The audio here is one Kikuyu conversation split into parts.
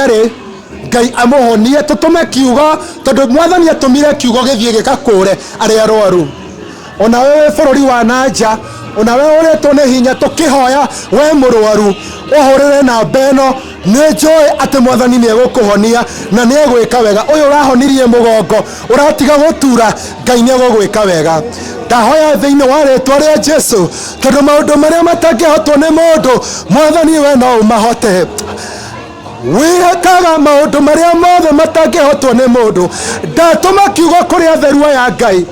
Arĩ Ngai amũhonie, tũtũme kiugo, tondũ Mwathani atũmire kiugo gĩthiĩ gĩgakũre arĩa arwaru. Ona we wĩ bũrũri wa nanja, ona we ũrĩtwo nĩ hinya, tũkĩhoya we mũrwaru ũhũrĩre namba ĩno. Nĩ njũĩ atĩ Mwathani nĩ egũkũhonia na nĩ egwĩka wega. Ũyũ ũrahonirie mũgongo, ũratiga gũtura, Ngai nĩ egũgwĩka wega. Ndahoya thĩinĩ wa rĩtwa rĩa Jesu, tondũ maũndũ marĩa matangĩhotwo nĩ mũndũ, Mwathani we no ũmahote. Wĩkaga maũndũ marĩa mothe matangĩhotwo nĩ mũndũ. Ndatũma kiugo kũrĩ atheru aya Ngai,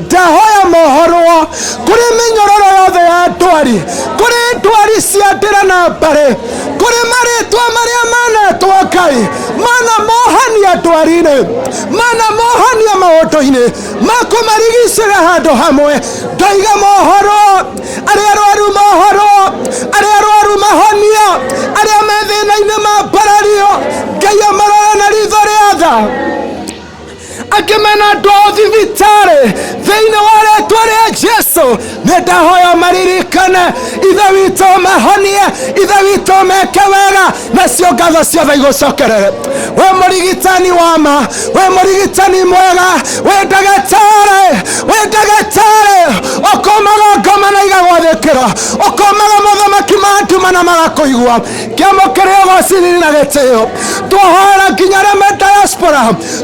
ndahoya mohorwo kũrĩ mĩnyororo yothe ya ndwari, kũrĩ ndwari cia ndĩra na mbarĩ, kũrĩ marĩtwa marĩa manetwo Ngai, mana mohania ndwari-inĩ, mana mohania maũndũ-inĩ makũmarigicĩra handũ hamwe. Ndoiga mohorwo arĩa arwaru, mohorwo arĩa arwaru, mahonio arĩa me thĩna-inĩ, mambarario. Ngai amarore na ritho rĩa tha. Angĩ mena andũ ao thibitarĩ, thĩinĩ wa rĩtwa rĩa Jesu nĩ ndahoya maririkane Ithe witũ, mahonie Ithe witũ, meke wega, nacio ngatho ciothe igũcokerere. We mũrigitani wa ma, we mũrigitani mwega, we ndagĩtarĩ, we ndagĩtarĩ ũkũmaga ngoma na igagwathĩkĩra, ũkũmaga mothamaki ma nduma na magakũigua. Kĩamũkĩrĩ ũgoci, riri na gĩtĩo. Twahoera nginya arĩa me diaspora,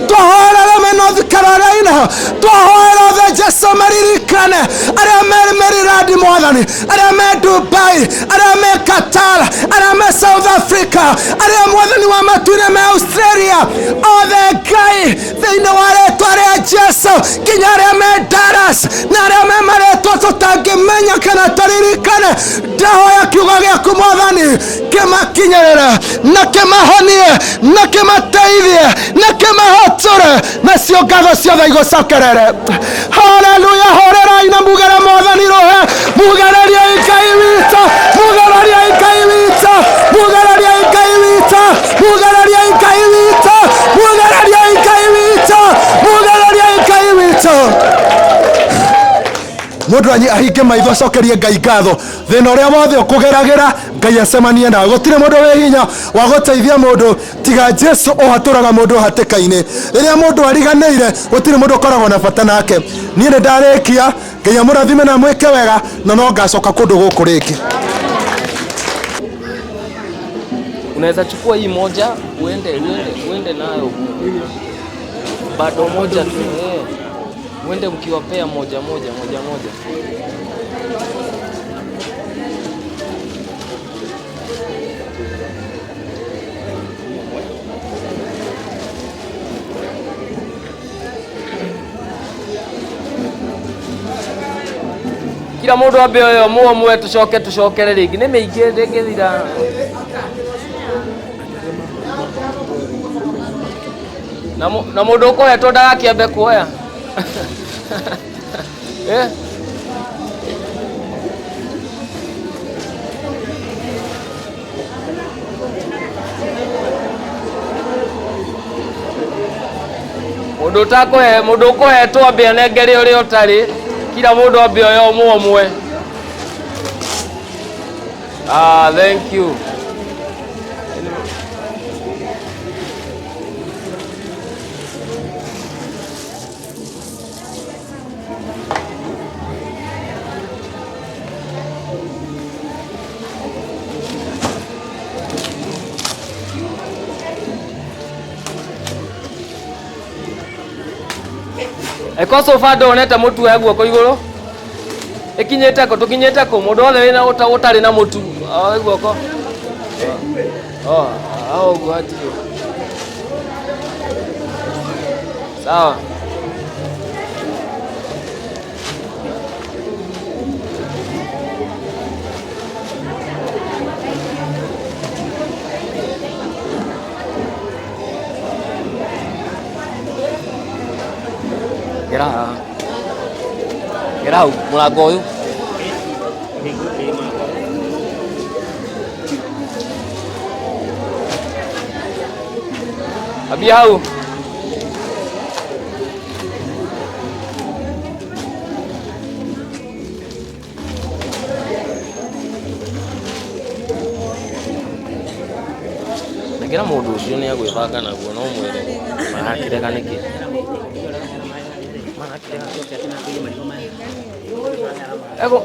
twahoera arĩa me North Carolina, twahoera othe. Jesu, maririkane arĩa me Maryland, Mwathani, arĩa me Dubai, arĩa me Qatar, arĩa me South Africa, arĩa Mwathani wa matuire me Australia, othe Ngai, thĩinĩ wa rĩtwa rĩa Jesu, nginya arĩa me Dallas na arĩa me marĩtwa tũtangĩmenya kana tũririkane. Ndahoya kiugo gĩaku, Mwathani, kĩmakinyĩrĩre na kĩmahonie na kĩmateithie na kĩmahotũre, nacio ngatho ciothe igũcokerere. Haleluya! Horerai na mugere Mwathani rũhe. Mugereriai Ngai witũ, mugereriai Ngai witũ, mugereriai Ngai witũ, mugereriai Ngai witũ, mugereriai Ngai witũ, mugereriai Ngai witũ. Mũndũ ahinge maitho, acokerie Ngai ngatho. Thĩna ũrĩa wothe ũkũgeragĩra, Ngai acemanie nawe. Gũtirĩ mũndũ wĩ hinya wa gũteithia mũndũ tiga Jesu ũhatũraga mũndũ hatĩka-inĩ. Rĩrĩa mũndũ ariganĩire, gũtirĩ mũndũ ũkoragwo na bata nake. Niĩ nĩ ndarĩkia. Ngai amũrathime na mwĩke wega, na no ngacoka kũndũ gũkũ rĩngĩ. Unaweza chukua hii moja uende nayo bado moja tu, eh. Uende mkiwapea moja moja moja moja. Kila mũndũ ambe oyo ũmwe ũmwe, tũcoke tũcokere rĩngĩ. Nĩ mĩingĩ, ndĩngĩthira. Na mũndũ ũkũhetwo ndagakĩambe kuoya, eh? Mũndũ ũtakũhe, mũndũ ũkũhetwo ambe anengere ũrĩa ũtarĩ. Kila mũndũ ambe oya ũmwe ũmwe. Ah, thank you. Eko sofa ndonete mũtu we guoko igũrũ. Ĩkinyĩte kũ? Tũkinyĩte kũ? Mũndũ wothe wĩna ũtarĩ na mũtu oe guoko. Oh, hao ũguo hatirĩ. Sawa. Gera haha. Gera hau mũrango ũyũ. Ambia hau. Nengera mũndũ ũcio. Rũciũ nĩegwĩbanga naguo no mwĩre marakĩrega nĩkĩ. Marakĩrega. Ego.